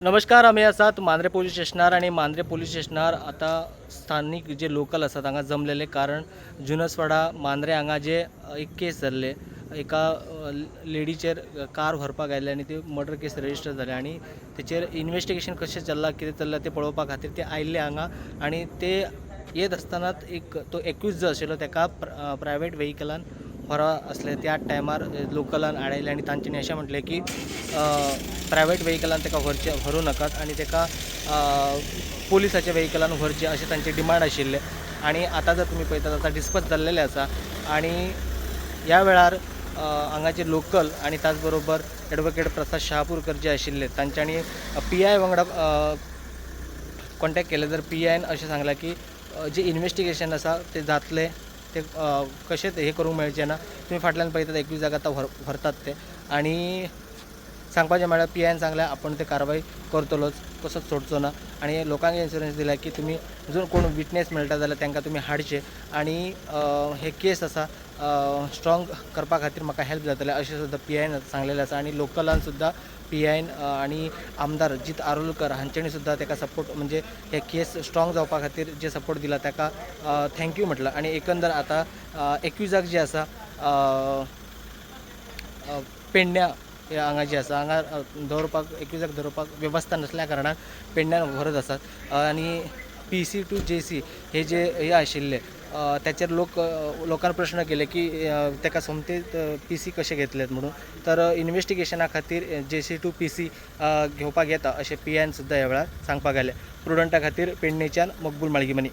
नमस्कार, आमी आसात मांद्रे पोलीस स्टेशनार आनी मांद्रे पोलीस स्टेशनार आतां स्थानीक जे लोकल आसात हांगा जमलेले, कारण जुनसवाडा मांद्रे हांगा जे एक केस जाल्ले, एका लेडीचेर कार व्हरपाक आयिल्ले आनी ती मर्डर केस रजिस्टर जाले आनी तेचेर इन्वेस्टिगेशन कशें चल्लां, कितें चल्लां तें पळोवपा खातीर ते आयिल्ले हांगा. आनी ते येत आसतनाच एक तो एक्यूज जो आशिल्लो तेका प्रायवेट वेहिकलान व्हरा आसले. त्या टायमार लोकलान आडायले आनी तांच्यांनी अशें म्हटलें की प्रायवेट वेहिकलान ताका व्हरचें, व्हरूं नाकात आनी ताका पोलिसाच्या वेहिकलान व्हरचें अशें तांचें डिमांड आशिल्लें. आनी आतां जर तुमी पळयतात, आतां डिस्पस जाल्लेलें आसा आनी ह्या वेळार हांगाचे लोकल आनी त्याच बरोबर एडवोकेट प्रसाद शहापूरकर जे आशिल्ले तांच्यांनी पी I वांगडा कॉन्टेक्ट केले, तर पी आयन अशें सांगलां की जे इन्वेस्टिगेशन आसा तें जातलें, ते कशेंच हें करूंक मेळचें ना. तुमी फाटल्यान पळयतात, एक्यूजाक आतां व्हरतात ते. आनी सांगपाचें म्हळ्यार पी आयन सांगलें आपूण ते कारवाय करतलोच, कसोच सोडचो ना. आनी लोकांक इन्शुरन्स दिला की तुमी जर कोण विटनेस मेळटा जाल्यार तांकां तुमी हाडचे आनी हे केस आसा स्ट्रॉंग करपा खातीर म्हाका हेल्प जातलें, अशें सुद्दां पी आयन सांगलेलें आसा. आनी लोकलान सुद्दां पी आयन आनी आमदार जीत आरोलकर हांच्यांनी सुद्दां ताका सपोर्ट, म्हणजे हे केस स्ट्रॉंग जावपा खातीर जे सपोर्ट दिला ताका thank you म्हटलां. आनी एकंदर आतां एक्युजाक जे आसा पेडण्या हांगा जे आसा हांगा दवरपाक, एक्युजाक दवरपाक वेवस्था नासल्या कारणान पेडण्यान व्हरत आसात. आनी पी सी टू जे सी हे जे हे आशिल्ले त्याचेर लोकान प्रश्न केले की ताका सोमतेच पी सी कशें घेतलेत म्हणून, तर इन्वेस्टिगेशना खातीर जे सी टू पी सी घेवपाक येता अशें पी आयन सुद्दां ह्या वेळार सांगपाक आयलें. प्रुडंटा खातीर पेडणेच्यान मकबूल माळगीमनी.